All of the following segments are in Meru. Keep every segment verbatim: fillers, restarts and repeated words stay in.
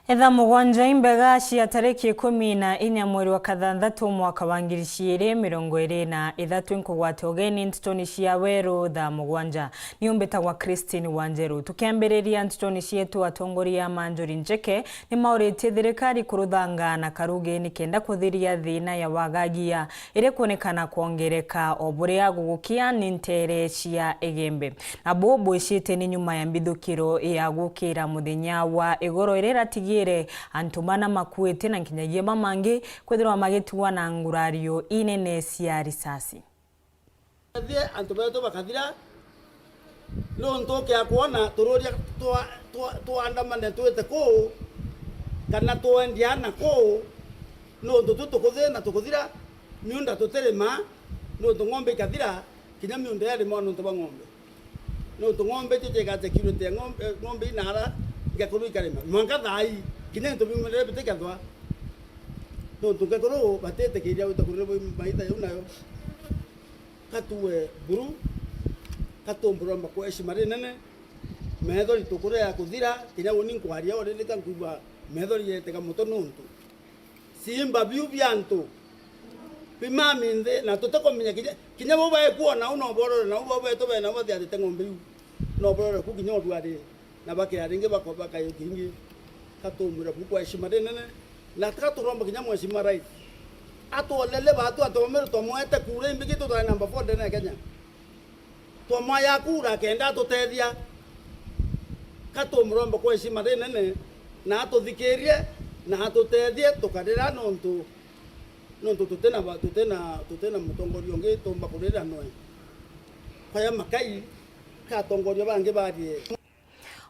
Thaa mugwanja imbega cia tariki ikumi na inya mweri wa kathanthatu mwaka wa ngiri ciiri mirongo iri na ithatu, nkugwate ugeni ntitoni cia weru thaa mugwanja. Ni umbitagwa Christine Wanjeru. Tukiambiriria ntitoni cietu, atongoria ma njuri njeke ni mauritie thirikari kuruthanga na karugi nikenda kuthiria thina ya wagagia iria ikuonekana kwongereka o buria gugukia ni ntere cia Igembe. Nabo bwicite ni nyuma ya mbithukiro ya gukira muthenya wa igoro iria iratigire antu bana makuite na nkinyagia bamangi kwithirwa magitigwa na ngurario inene cia risasi. Ethie antu betu bakathira, nuntu ukia kwona tururia twa-, twa-, twandamane twite kuu, kana twendia ana kuu, nuntu tu tukuthina tukuthira, miunda tutirima, nuntu ng'ombe ikathira, kinya miunda yarimwa nuntu bwa ng'ombe. Nuntu ng'ombe icio ciiga security ya ng'ombe, ng'ombe inaara, ngekuru ikarima. Mwanka thaa ii, kinya into biumire bitikethwa. Nuntu ngekuru batitikiria gwita kurira maita jau nayo. Katuwe buru, katumburomba kwa heshima rinene, methori tukurea kuthira, kinya uni nkwaria uri nika nkwigua methori yetega muto nuntu simba biu bia antu bimami nthi, na tutikumenya kinya, kinya bo baekwona u no borore, na u bo betu bena bathiatite ng'ombe iu no borore ku kinya urwari. Na bakea ringi bako-, bakayo kingi, katumwira ku kwa heshima rinene, na tugaturomba kinya Mheshimiwa Rais atwolele batu atomere twamwete kura imbiki tutware namba four ndene ya Kenya. Twamwaya kura akenda atutethia, katumuromba kwa heshima rinene, na atuthikirie, na atutethie tukarira nontu, nontu tutina ba-, tutina, tutina mutongoria ungi tumba kurira noe. Kwaya makai, ka atongoria bangi barie.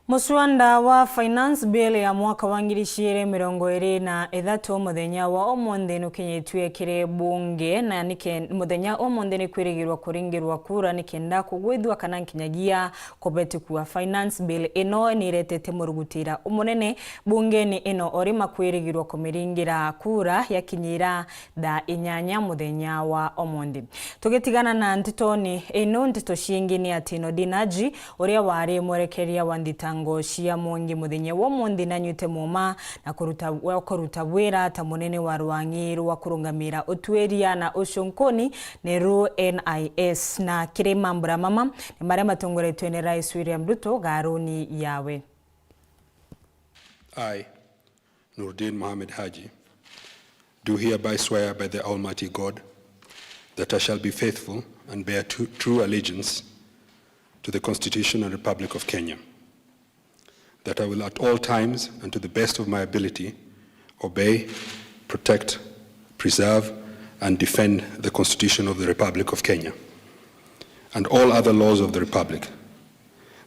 Muswanda wa Finance Bill ya mwaka wa ngiri ciiri mirongo iri na ithatu muthenya wa umunthi nukinyitue kiri bunge, na nike-, muthenya umunthi ni kwirigirwa kuringirwa kura nikenda kugwithua kana nkinyagia kubetukua. Finance Bill ino ni iretete murugutira umunene bungeni ino, o rima kwirigirwa kumiringira kura yakinyira thaa inyanya muthenya wa umunthi. Tugitigana na ntetoni ino, nteto ciingi ni ati Noordin Haji, uria wari mwerekeria wa nthitango cia Mwangi muthenya wa umunthi, nanyuite muuma na kuruta, wa kuruta wira ta munene wa rwang'i rwa kurungamira utuiria na ucunkuni, niru N I S. Na kiri mambura mama ni maria matongoretue ni Rais William Ruto garuni yawe. I, Noordin Mohamed Haji, do hereby swear by the Almighty God that I shall be faithful and bear tu-, true allegiance to the Constitution and Republic of Kenya, that I will at all times and to the best of my ability obey, protect, preserve, and defend the Constitution of the Republic of Kenya and all other laws of the Republic,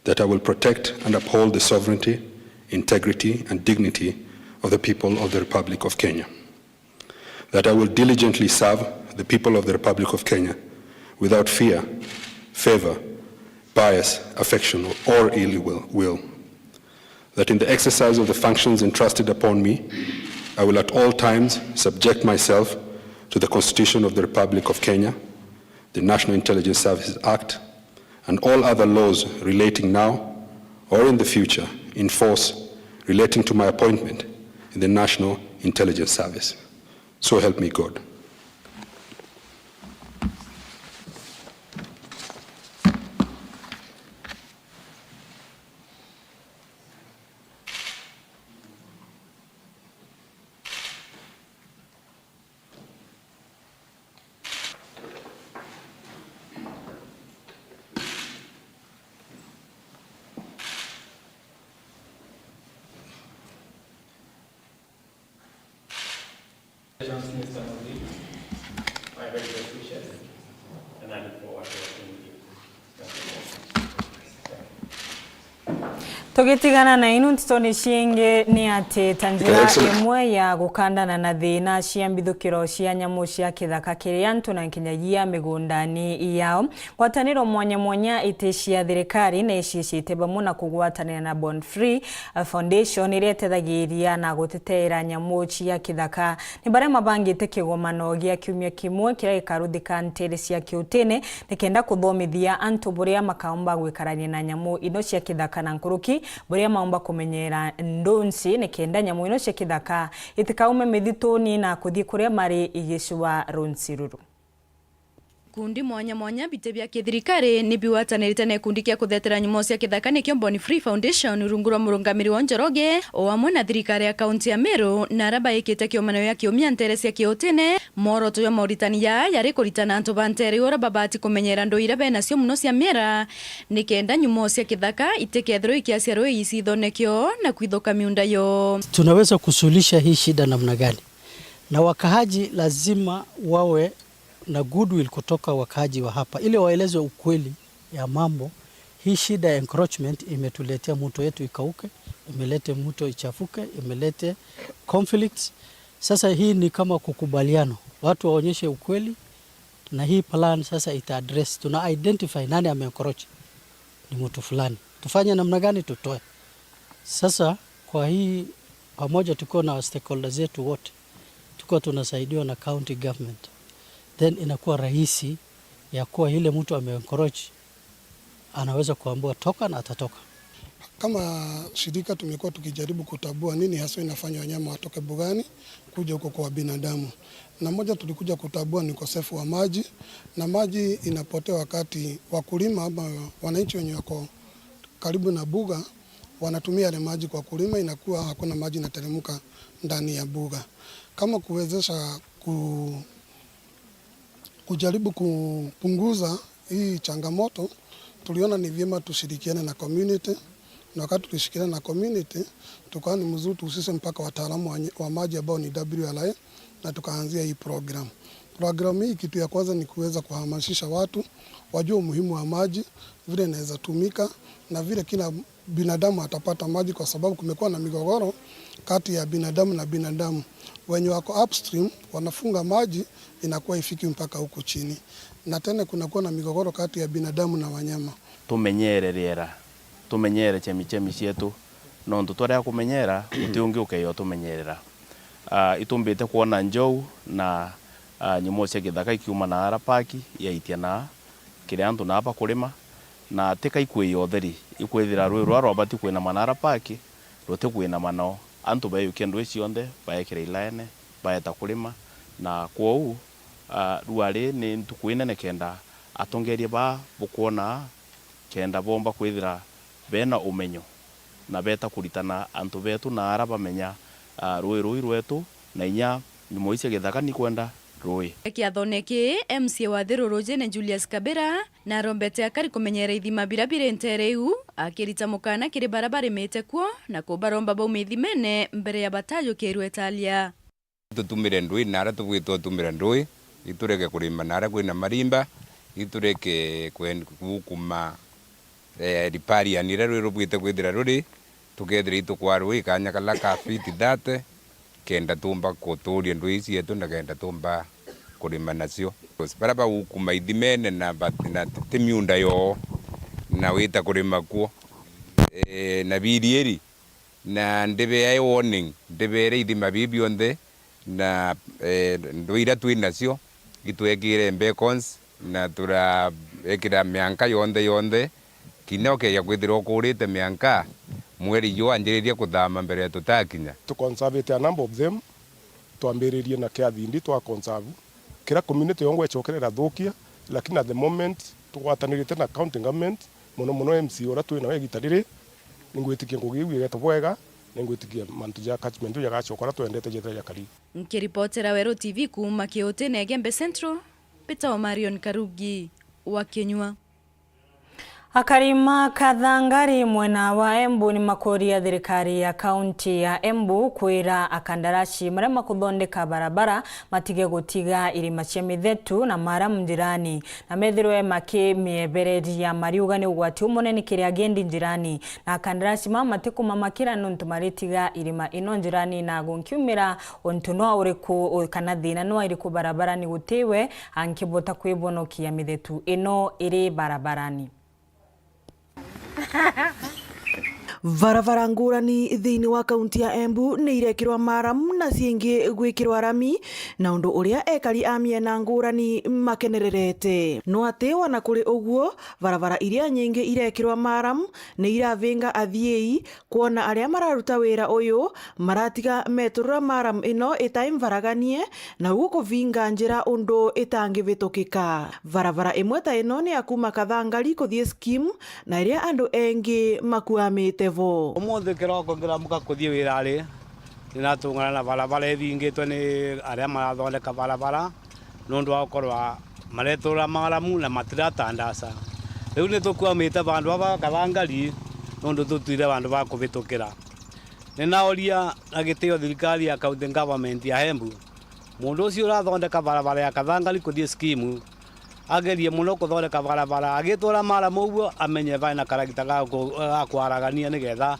that I will protect and uphold the sovereignty, integrity, and dignity of the people of the Republic of Kenya, that I will diligently serve the people of the Republic of Kenya without fear, favor, bias, affection, or ill will, will, that in the exercise of the functions entrusted upon me, I will at all times subject myself to the Constitution of the Republic of Kenya, the National Intelligence Services Act, and all other laws relating now or in the future in force relating to my appointment in the National Intelligence Service. So help me God. Congratulations, Mister Modi. My very best wishes, and I look forward to working with you. Tugitigana na inu, ntetoni ciingi ni ati ta njira imwe ya gukandana na thina cia mbithukiro cia nyamu cia kithaka kiri antu na nkinyagia migundani yao, ngwataniro mwanya mwanya iti cia thirikari ni iciicite bamwe na kugwatanira na Born Free Foundation iria itethagiria na guteteera nyamu cia kithaka. Ni baria mabangite kigomano gia kiumia kimwe kiria gikaruthika ntere cia Kiutini nikenda kuthomithia antu buria makaumba gwikarania na nyamu ino cia kithaka na nkuruki buria maumba kumenyera ndunci nikenda nyamu ino cia kithaka itikaume mithituni na kuthii kuria mari igicua runci ruru. Ikundi mwanya mwanya biti bia kithirikari ni bigwatanirite na ikundi kia kuthetera nyomo cia kithaka nikio Born Free Foundation rungu rwa murungamiri wa Njoroge, o amwe na thirikari ya kaunti ya Meru, na aria baikite kiomanio ya kiumia ntere cia Kiutine. Mworoto jwa mauritani jaa jari kuritana antu ba ntere iu uria babati kumenyera ndui iria benacio mono cia miera, nikenda nyomo cia kithaka itikethirwe ikiacia rui icithone kio na kwithuka miunda yo. Tunaweza kusuluhisha hii shida namna gani? Na wakaaji lazima wawe na goodwill kutoka wakaaji wa hapa, ili waelezwe ukweli ya mambo. Hii shida ya encroachment imetuletea mto yetu ikauke, imelete mto ichafuke, imelete conflicts. Sasa hii ni kama kukubaliano, watu waonyeshe ukweli, na hii plan sasa ita address, tuna identify nani ame encroach, ni mtu fulani. Tufanye namna gani tutoe? Sasa kwa hii pamoja tukiwa na stakeholders zetu wote, tukiwa tunasaidiwa na county government, then inakuwa rahisi ya kuwa ile mtu ame encroach anaweza kuambiwa toka na atatoka. Kama shirika tumekuwa tukijaribu kutambua nini haswa inafanya wanyama watoke bugani kuja huko kwa binadamu, na moja tulikuja kutambua ni ukosefu wa maji, na maji inapotea wakati wakulima ama wananchi wenye wako karibu na buga wanatumia yale maji kwa kulima, inakuwa hakuna maji inateremka ndani ya buga. Kama kuwezesha ku-, kujaribu kupunguza hii changamoto, tuliona ni vyema tushirikiane na community, na wakati tulishirikiana na community, tukaona ni mzuri tuhusishe mpaka wataalamu wa nye-, wa maji ambao ni W R I, na tukaanzia hii program. Program hii, kitu ya kwanza ni kuweza kuhamasisha watu wajue umuhimu wa maji, vile inaweza tumika, na vile kila binadamu atapata maji, kwa sababu kumekuwa na migogoro kati ya binadamu na binadamu. Wenye wako upstream wanafunga maji, inakuwa ifiki mpaka huku chini, na tena kunakuwa na migogoro kati ya binadamu na wanyama. Tumenyere riera, tumenyere chemichemi cietu, nontu twarega kumenyera, guti ungi ukeya utumenyerera. Ah, itumbite kwona njou na, ah, nyomo cia githaka ikiuma na ara park, yaitia na kiri antu na bakurima, na tika ikwia utheri, ikwithira rui ruria rwabati kwinama na ara park, rutikwinama nao. Antu beeyukia ndui cionthe, baekira ilaene, baeta kurima, na kwou, ah, ruari ni ntuku inene kenda atongeria baa bukwona kenda boomba kwithira beena umenyo na beeta kuritana antu beetu na ara bamenya, ah, rui ruu i rweetu na inya nyomo ii cia githaka nikwenda rui. Kiathone kii, M C A wa Thiru Rujine Julius Kabira narombete akari kumenyera ithima biria biri nteere iu, akirita mukana kiri baria barimite kuo na kubaromba baume ithimene mbere ya batajukirwe italia. Tutumire ndui na aria tubwitwe utumira ndui, itureke kurima na aria kwina marimba, itureke kwen-, gukuma, eh, riparian iria rui rubwite kwithira ruri, tukethira itukwaa rui kanya karia ka feet thirty, kenda tuumba kutuuria ndui cietu na kenda tuumba kurima nacio. Baria bagukuma ithimene na bat-, na ti miunda yoo, na wita kurima kuo, eh, na birieri, na ndibeae warning, ndibeere ithima bii bionthe, na, eh, ndui iria twi nacio, itwekire beacons, na turaekira mianka yonthe yonthe, kinya ukeja kwithirwa ukurite mianka, mweri juu anjiririe kuthama mbere ya tutakinya. Tu conservate a number of them, twambiririe na kia Thindi twa conserve. Kira community yongwa icokerera thukia, lakini at the moment tugwatanirite na county government, mono mono M C A uria twi nawe igita riri, ningwitikia ngugi iu igeta bwega, ningwitikia mantu ja catchment iu jagacoka uria twendete jethira jakari. Nkiripotera Weru T V kuuma Kiutine Igembe Central, Peter wa Marion Karugi wa Kinyua. Akari ma Kathangari mwena wa Embu ni makuria thirikari ya kaunti ya Embu kwira akandarashi maria makuthondeka barabara matige gutiga irima cia mithetu na maramu njirani, na methirwe makimiebereria mariuga ni ugwati umunene kiri agendi njirani. Na akandarashi mama matikumamakira nontu maritiga irima ino njirani, na gunkiumira untu nwa uriku u-, kana thina nwa iriku barabarani gutiwe ankibota kwibonokia mithetu ino iri barabarani. Barabara ngurani thiini wa kaunti ya Embu ni irekirwa maramu na ciingi gwikirwa rami, na undu uria ekari a miena ngurani makenererete. No ati ona kuri uguo, barabara iria nyingi irekirwa maramu ni iravinga athiei, kwona aria mararuta wira uyu maratiga meturura maramu ino itai mvaraganie, na uguo kuvinga njira undu itangivitukika. Barabara imwe ta ino ni ya kuuma Kathangari kuthii Scheme, na iria andu engi makuamite vo. Umunthi kiroko ngiramuka kuthii wirari, ninatungana na barabara ithingitwe ni aria marathondeka barabara, nontu wa gukorwa maretura maramu na matiratandasa. Riu nitukuamite vandu vava Kathangari, nontu tutwire vandu va kuvitukira. Ninauria na gitio thirikari ya county government ya Embu, mundu ucio urathondeka barabara ya Kathangari kuthii Scheme, agerie muno kuthondeka barabara, agitura maramu uguo, amenye vai na karagita ga ku-, ga kwaragania, nigetha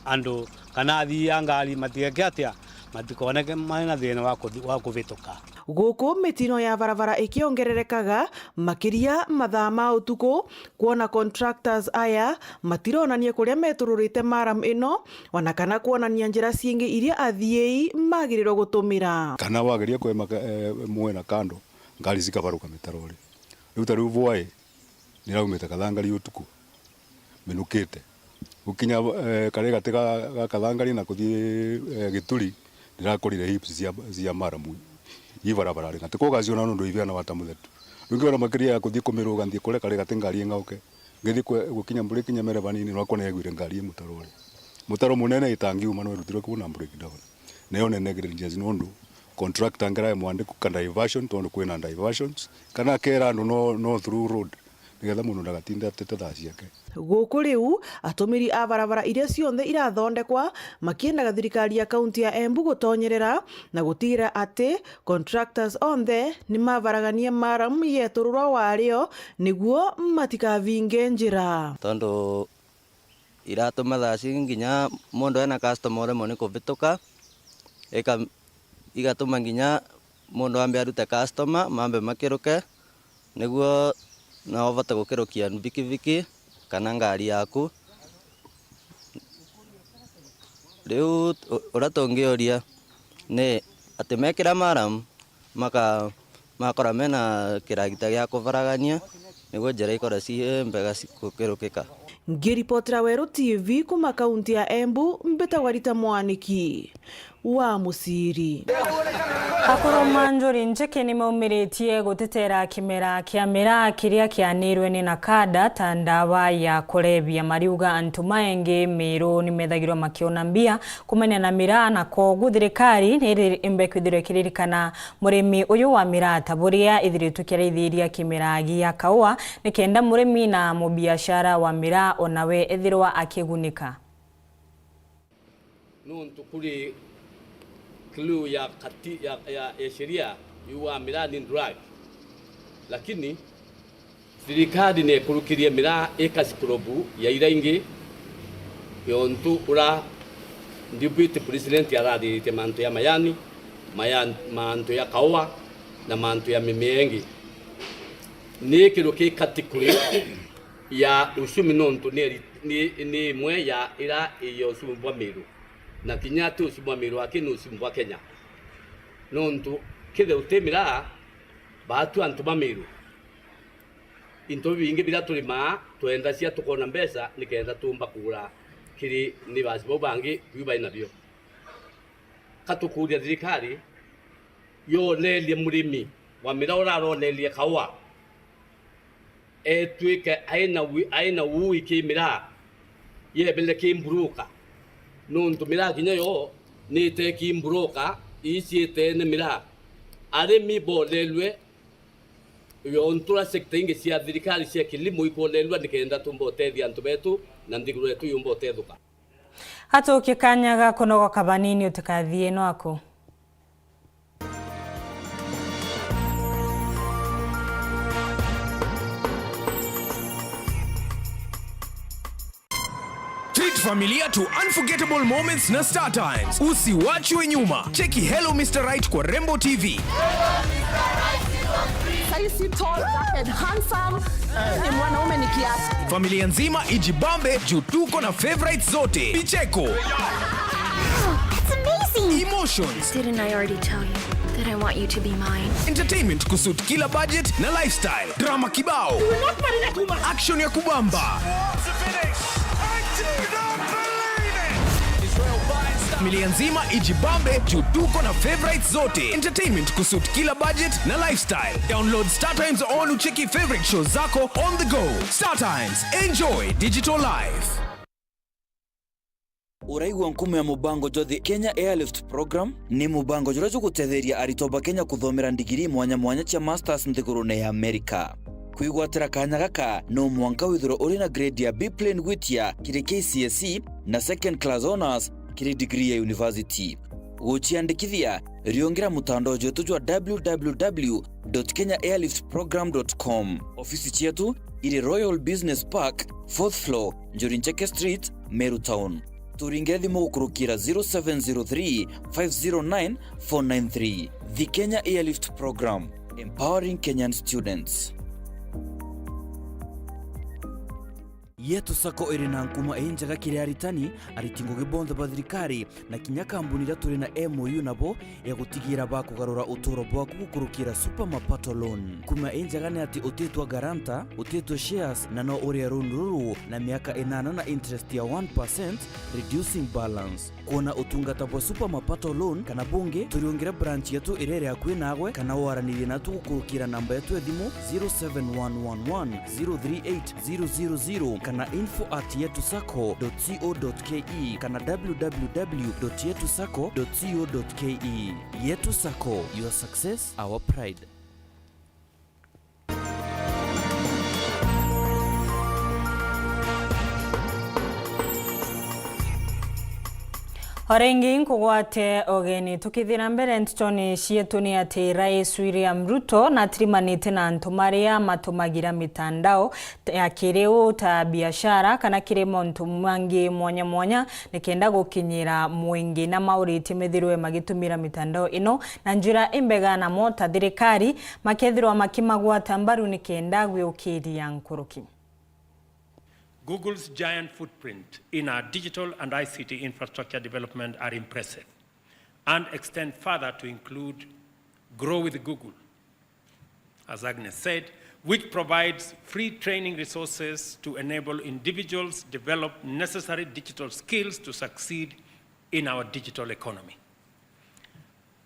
andu kana athii a ngari matigeke atia, matikoneke mai na thina wa kuthi-, wa kuvituka. Guku mitino ya barabara ikiongererekaga makiria mathaa ma utuku, kwona contractors aya matironania kuria metururite maramu ino, ona kana kwonania njira ciingi iria athiei magirirwe gutumira. Kana wageria kwema ka-, eh, mwena kando, ngari cikabaruka mitarori. Riu ta riu vwae niraumite Kathangari utuku, minukite. Gukinya, eh, kari gati ga, ga Kathangari na kuthii, eh, Gituri, ndirakorire heaps cia, cia maramu. Ii barabara ri, na tikugaciona nondu ibiana wata muthetu. Riu ngiona makiria ya kuthii kumiruga nthii kuria kari gati ngari ing'auke. Ngithi kwe-, gukinya break nyemere vanini, nwakwa neegwire ngari i mutaro uria. Mutaro munene itangiuma no irutirwe kuu na breakdown. Nayo ne negligence nondu contractor ngera e mwandiku ka diversion, tondu kwina diversions, kana akera andu no, no through road, nigetha mundu ndagatinde atete thaa ciake. Guku riu, atumiri a barabara iria cionthe irathondekwa makiendaga thirikari ya kaunti ya Embu gutonyerera na gutigira ati contractors onthe ni mabaragania maramu yetururwa wario niguo matikavinge njira. Tondu iratuma thaa cingi nginya mundu ena customer uremwe ni kuvituka, ika-, igatuma nginya mundu ambe arute customer, mambe makiruke, niguo nao uvote gukirukia mbikibiki kana ngari yaku. Riu u-, uria tungiuria ni ati mekira maramu, maka-, makora mena kiragita gia kubaragania, niguo njira ikora ci mbega ci-, gukirukika. Ngiripotera Weru T V kuma kaunti ya Embu, mbitagwa Rita Mwaniki wa Muciri. Akuru ma Njuri Njiki ni maumiritie gutetera kimera kia miraa kiria kianirwe ni NACADA ta ndawa ya kurebia. Mariuga antu maengi Miru ni methagirwa makiona mbia kumania na miraa, na kwogu thirikari ni iri-, imbe kwithirwa ikiririkana murimi uyu wa miraa ta buria ithiritwe kiaraithiria kimera gia kaua, ni kenda murimi na mubiashara wa miraa onawe ethirwa akigunika. Nontu kuri clue ya kati-, ya, ya, ya sheria yugaa miraa ni drug. Lakini thirikari nekurukirie miraa ikasikurobu ya ira ingi, yontu ura deputy president arathiritie mantu ya mayani, maya-, mantu ya kaua na mantu ya mimea ingi. Ni kiru ki category ya uchumi nontu ni eri-, ni, ni imwe ya ira ya uchumi bwa Miru. Na kinya ti uchumi bwa Miru aki, ni uchumi bwa Kenya. Nontu kethira uti miraa, baatu antu ba Miru, into bibingi biria turimaa, twendacia tukoona mbeca nikenda tuumba kugura kiri neighbours bau bangi biu bai nabio. Ka tukuuria thirikari yonerie murimi wa miraa uria aronerie kaua, etwike aina wi-, aina uui ki miraa, yebele ki mburuka. Nontu miraa kinya yo ni ite ki mburuka, ii ciitene miraa. Arimi bonerue, yontu uria sector ingi cia thirikari cia kilimo ikwonenua nikenda tumba utethia antu betu na nthiguru yetu yumba utethuka. Atukie kanya ga kunogoka banini, utikathie nwaku. Treat familia to unforgettable moments na Star Times. Usiwachwe nyuma. Cheki Hello Mister Right kwa Rembo T V. Saisi tall, dark and handsome. Ni mwanaume ni kiasi. Familia nzima ijibambe juu tuko na favorites zote. Vicheko. That's amazing. Emotions. Didn't I already tell you that I want you to be mine? Entertainment kusuit kila budget na lifestyle. Drama kibao. Action ya kubamba. Familia nzima ijibambe juu tuko na favorites zote. Entertainment kusuit kila budget na lifestyle. Download Star Times on ucheki favorite shows zako on the go. Star Times, enjoy digital life. Uraigua nkumo ya mubango jwa The Kenya Airlift Program? Ni mubango juria jugutetheria aritwa ba Kenya kuthomera ndigiri mwanya mwanya cia masters nthigurune ya Amerika. Kwigwatira kanya gaka, no mwanka withirwe uri na grade ya B plain gwitia kiri K C S E na second class honours kiri degree ya university. Guciandikithia, riungira mutandao jwetu jwa w w w dot kenya airlift program dot com. Ofisi cietu iri Royal Business Park, fourth floor, Njuri Ncheke Street, Meru Town. Turingire thimu gukurukira zero seven zero three, five zero nine, four nine three. The Kenya Airlift Program, empowering Kenyan students. Yetu Sacco iri na nkuma injega kiri aritani, ariti ngugi bonthe ba thirikari, na kinya kambuni iria turi na M O U nabo ya gutigira bakugarura uturo bwaku gukurukira Super Mapato Loan. Nkuma injega ni ati utitwa guarantor, utitwe shares, na no urie loan ruru na miaka inana na interest ya one percent, reducing balance. Kwona utungata bwa Super Mapato Loan kana bungi, turiungire branch yetu iria iri akui nagwe, kana waranirie natu gukurukira namba yetu ya thimu zero seven one one one zero three eight zero zero zero kana info at yetu sacco dot co dot ke kana w w w dot yetu sacco dot co dot ke. Yetu Sacco, your success, our pride. O ringi nkugwate ugeni. Tukithira mbere ntetone cietu, ni ati Rais William Ruto natirimanite na antu maria matumagira mitandao ya kiriu ta biashara kana kiri mauntu mangi mwanya mwanya, nikenda gukinyira mwingi, na mauritie methirwe magitumira mitandao ino na njira imbega, namo ta thirikari makethirwa makimagwata mbaru nikenda gwiukiria nkuruki. Google's giant footprint in our digital and I C T infrastructure development are impressive and extend further to include Grow with Google, as Agnes said, which provides free training resources to enable individuals develop necessary digital skills to succeed in our digital economy.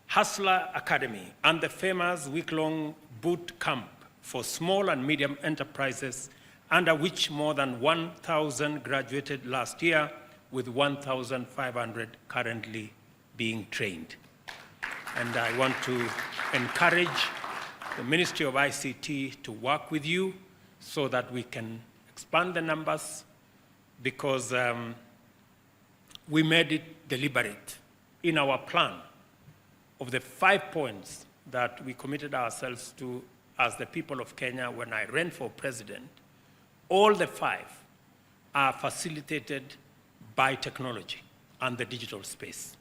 Hustler Academy and the famous week-long boot camp for small and medium enterprises, under which more than one thousand graduated last year, with one thousand five hundred currently being trained. And I want to encourage the Ministry of I C T to work with you so that we can expand the numbers, because, um, we made it deliberate in our plan of the five points that we committed ourselves to as the people of Kenya when I ran for president. All the five are facilitated by technology and the digital space.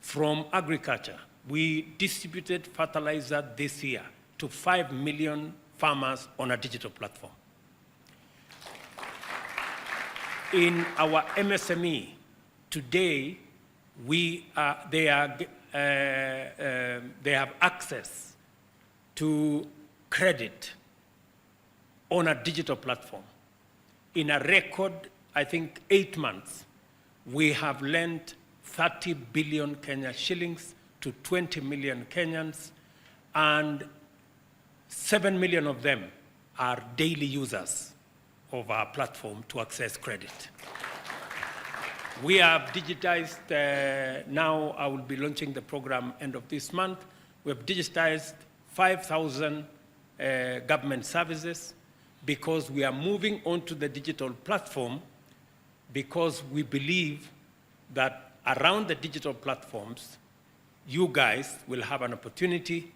From agriculture, we distributed fertilizer this year to five million farmers on a digital platform. In our M S M E today, we are, they are, uh, uh, they have access to credit on a digital platform. In a record, I think, eight months, we have lent thirty billion Kenya shillings to twenty million Kenyans, and seven million of them are daily users of our platform to access credit. We have digitized, uh, now I will be launching the program end of this month. We have digitized five thousand, uh, government services, because we are moving on to the digital platform, because we believe that around the digital platforms, you guys will have an opportunity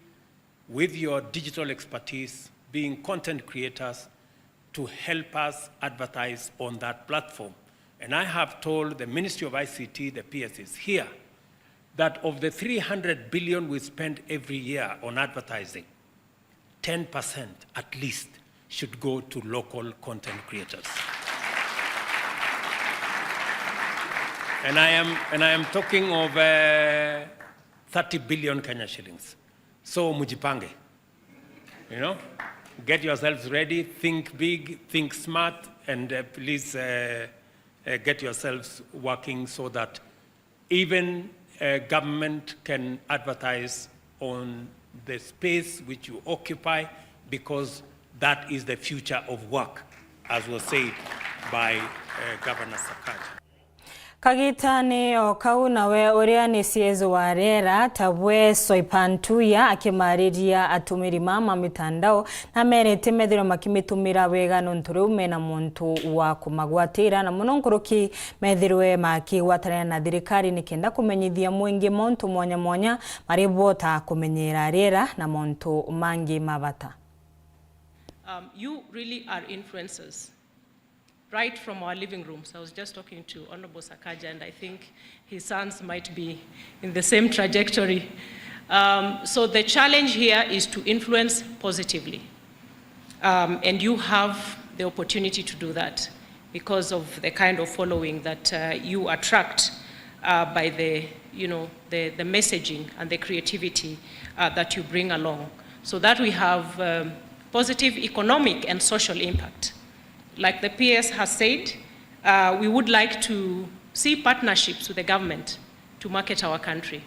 with your digital expertise, being content creators, to help us advertise on that platform. And I have told the Ministry of I C T, the P S is here, that of the three hundred billion we spend every year on advertising, ten percent at least should go to local content creators. And I am, and I am talking of, uh, thirty billion Kenya shillings. So mujipange, you know, get yourselves ready, think big, think smart, and, uh, please, uh, uh, get yourselves working so that even, uh, government can advertise on the space which you occupy, because that is the future of work, as was said by, uh, Governor Sakaja. Kagitani o kau, nawe uria ni C S wa riera, Tabwe Soipantuya, akimariria atumiri ma ma mitandao, na merite methirwe makimitumira wega nontu riu mena muntu wa kumagwatira, na muno nkuruki methirwe makigwatanira na thirikari nikenda kumenyithia mwingi montu mwanya mwanya mari bota kumenyera riera na montu mangi ma bata. Um, you really are influencers. Right from our living rooms. I was just talking to Honorable Sakaja, and I think his sons might be in the same trajectory. Um, so the challenge here is to influence positively. Um, and you have the opportunity to do that because of the kind of following that, uh, you attract, uh, by the, you know, the, the messaging and the creativity, uh, that you bring along. So that we have, um, positive economic and social impact. Like the P S has said, uh, we would like to see partnerships with the government to market our country.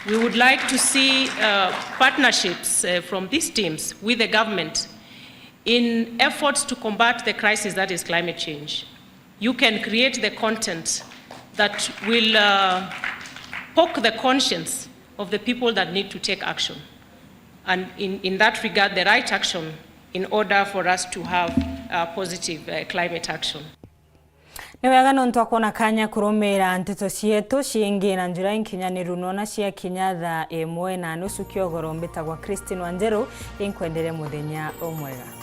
We would like to see, uh, partnerships, uh, from these teams with the government in efforts to combat the crisis that is climate change. You can create the content that will, uh, poke the conscience of the people that need to take action. And in, in that regard, the right action in order for us to have, uh, positive, uh, climate action. Ni wega nontu akwona kanya kurumira nteto cietu ciingi na njira inkinyaniru, nona ciakinya thaa imwe na nusu kiogoro. Mbitagwa Christine Wanjeru, inkwendere muthenya umwega.